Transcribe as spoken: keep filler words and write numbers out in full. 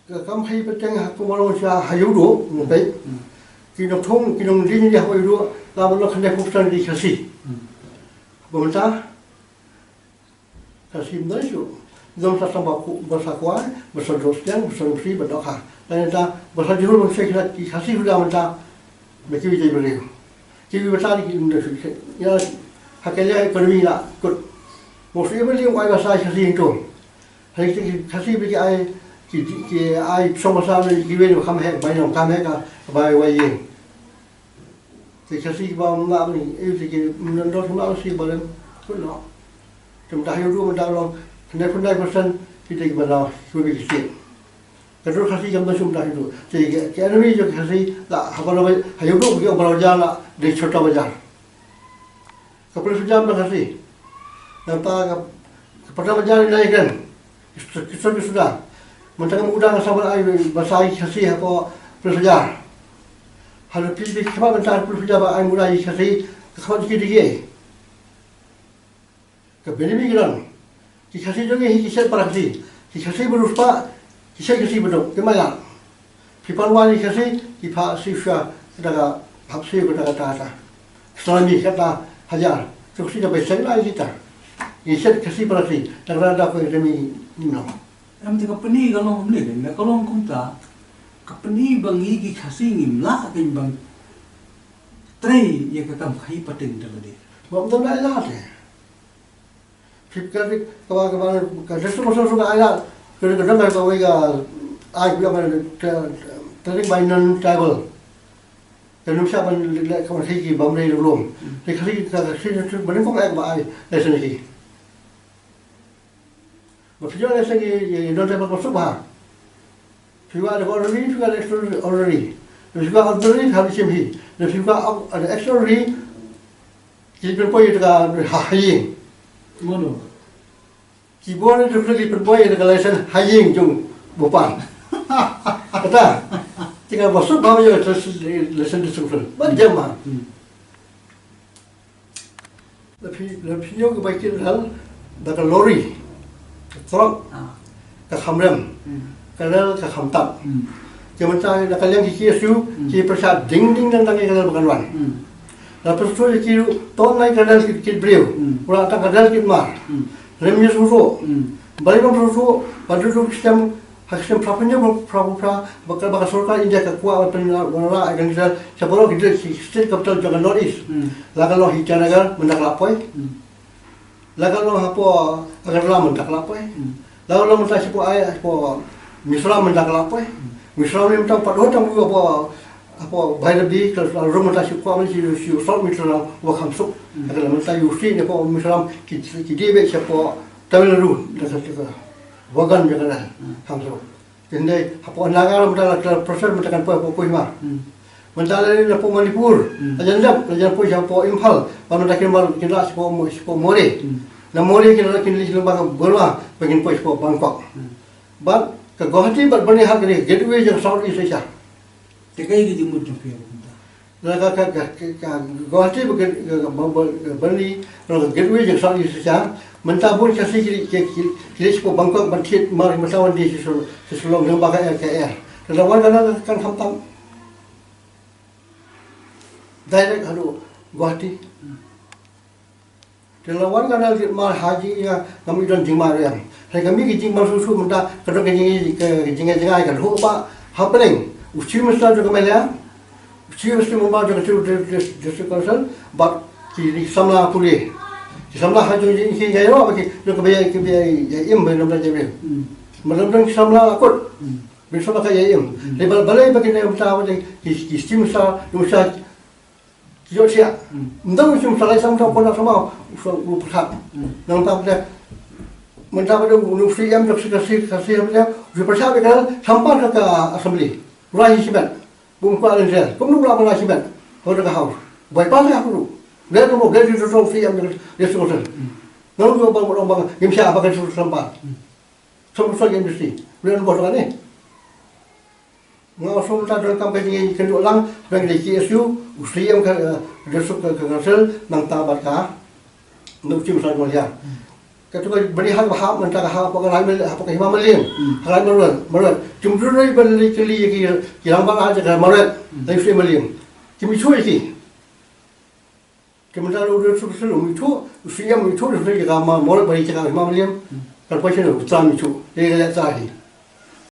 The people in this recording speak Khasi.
Ka kam hai pateng ha kumba long sha ha Ïewduh, ngin peit. Hmm. Ki nongthung, ki nongdie ha Ïewduh, la ba long khyndai phew percent ki Khasi. Hmm. Ba mynta, Khasi ym don shuh. Don sa tang ba ku, ba sa kwai, ba sa dohsniang, ba sa rymsi, ba dohkha. Lane ta, ba sa jingmut ba sa ki Khasi ruh da mynta, ba kiwei ki briew. Kiwei ba sa ki ym don shuh. Ïa, ha ka liang economy la kut. Mostly ba liang kwai ba sa Khasi hangto. Hynrei ki Khasi ba ki ai, ki, ki ai shong ba sa ne kiwei ba kham heh, bai nong kham heh ka, bai wai ïing. Te Khasi kiba mlah bani, eh, te ki mnandor ki mlah bani ba lem, kut noh. Te mynta ha Ïewduh mynta long, khyndai phew khyndai percent, ki te kiba na, kiba ki state. Ka dur Khasi kam don shuh mynta ha Ïewduh. Te ki, ki enemy jong ki Khasi, la, haba la, ha Ïewduh ki ong ba la jar la, dei Chota Bajar. Ka police bajar ba Khasi. Nangta ka, ka Pata Bajar ïa nai kren. Ki sor, ki sor, ki suda. Mynta ka muda nga sa ban ai ba sa ïa ki Khasi hapoh police bajar. Haba phi, phi khmat mynta police bajar ba ai muda ïa ki Khasi, ka khmat ki dei. Ka bynta ki don. Ki Khasi jong ngi hi ki shet para Khasi. Ki Khasi ba riewspah, ki shet Khasi ba duk. Ki maya. Phi pan wai ki Khasi, ki phah siew sha, kata ka, phah siew kata ka, kata ka. Salami kata hajar. Ki Khasi da bai seng lai kita. Ki shet Khasi para Khasi. Da kata da ko da mi, mi no. Em te ka pyni ka long kumne, da ka long kumta. Ka pyni ba ngi ki Khasi ngim lah kein ban trei ïa ka kam khaïi pateng da lade. Ba ym don ai lad te. Phi ka ri, ka ba, ka ba, ka district council ruh ka ai lad. Ka ri ka dang ka wei ka ai phi ka training by non-tribal. Ka nym shah ban leh, leh ka ban sei ki bym dei ruh lum. Te ka ri ka, ka ri ka ban kong ai ba ai license ki. Ba phi ïoh license ki, ki non-tribal ba suk bha. Phi kwah da ka ordinary, phi kwah da extraordinary. Phi kwah ordinary, phi hap shim hi. Phi kwah, uh, extraordinary, ki pynpoi ïa ka ha ïing. Mano? Ki bor ni tu ki pynpoi ïa ka license ha ïing jong u pan. Kata, te ka ba suk ba ïoh license district council. Ba jem ma. Hmm. La phi, la phi ïoh ka bai kit rel da ka lori, ka truck, ah, ka kham rem, hmm, ka rel ka kham tap. Hmm. Te mynta na ka liang ki K S U, hmm, ki pyrshah ding ding dang dang ïa ka rel ba kan wan. Hmm. La pyrshah ïa ki ruh, to nai ka rel kit, kit briew, hmm, u la tang ka rel kit mar. Hmm. Rem ïa shuh shuh. Hmm. Balei ban shuh shuh, ba dei ruh ki stem, ha ki stem phra pynïaid, phra, phra, phra, ba ka, ba ka sorkar India ka kwah ban pynïaid, ban la, ban la, sha baroh ki dei ki state capital jong ka North East. Hmm. La ka long ha Itanagar, mynta ka la poi. Hmm. La ka long hapoh Agartala, mynta ka la poi. Hmm. La ka long mynta shapoh ai, shapoh Mizoram, mynta ka la poi. Hmm. Mizoram ne mynta pat hot tang hapoh, hapoh Bairabi, ka la rung mynta shapoh, mynta shapoh South Mizoram, wa kham suk. Hmm. Ka la mynta ïohi ne hapoh Mizoram, ki, ki dei beit shapoh Tamil Nadu, da ka, da ka wagon jong ka la, hmm, kham suk. Te hynrei hapoh Naga mynta la, la pressure mynta kan poi hapoh Kohima. Hmm. Mynta la, la hapoh Manipur, hmm, la jan dep, la jan poi hapoh Imphal, bad mynta kin wan, kin rah shapoh Mo-, shapoh Moreh. Hmm. Na Moreh kin rah, kin leit lyngba ka Burma, ba kin poi shapoh Bangkok. Hmm. Bad ka Guwahati bad Byrnihat ka dei ka gateway jong South East Asia. Te kaei ka jingmut jong phi mynta? Na ka, ka, ka, ka, ka Guwahati bad ka, ka, ka, ba, ba, ka Byrnihat, na ka gateway jong South East Asia, mynta bun Khasi ki, ki, ki, ki leit shapoh Bangkok ban thied mar, mynta wan die sha Shillong, lyngba ka air, ka air. Te la wan ka na kan kham tam. Direct haduh Guwahati. Te la wan ka na jingmar ha jingïa, ngam i don jingmar ïa. Hynrei ka mih ka jingmar shuh shuh mynta ka don ka jing, ka jingïa jingïa ka lhuh ba hapdeng u Chief Minister jong ka M L A, u Chief Minister member jong ka District, District, District Council, bad ki samla pule. Ki samla ha jong jong ki ïa ïoh ba ki jong ka ba ïa, ki ba ïa im ba ïa nongpynïaid jong. Hmm. Ba ïa nongpynïaid samla la kut. Hmm. Ba ïa samla ka ïa im. Hmm. Hynrei ba, balei ba ki ne mynta ba ki, ki Chief Minister, Minister Ki ïoh siah. Hmm. Ym dang u shim salai sam dang pon sam u sa u pyrkhat. Hmm. Nangta pynte mynta pynte u C M dang sika sika sika pynte u pyrkhat bad ka sampan ka assembly. Rai hi shimet. Bun kwah len sel. Kum nu la bala shimet. Ho ka house. Bai pan ka hulu. Ble tu mo ble tu tu C M dang sika sika. Hmm. Nang u bang bang bang ngim siah bang ka sampan. Hmm. Sam sa ngim bisi. Ble tu mo ka ni. Nga ong shuh mynta donkam ka jingïakynduh lang, hapdeng ka K S U, u C M ka, eh, ka District ka, ka Council, nangta bad ka, na u Chief Minister jong ka. Ka tu ka bani ha ka ha mynta ka ha pa ka lai mel ha pa ka hima maliang. Ha lai mel mel. Kim dun rai ban li kili ki ki lang ba ha ka mel. Dai fi maliang. Kim chu ki. Kim da lu de su su mi chu. Su ya mi chu de ka ma mel bani ka hima maliang. Ka pa chen u ta mi chu. Ye ka ta hi.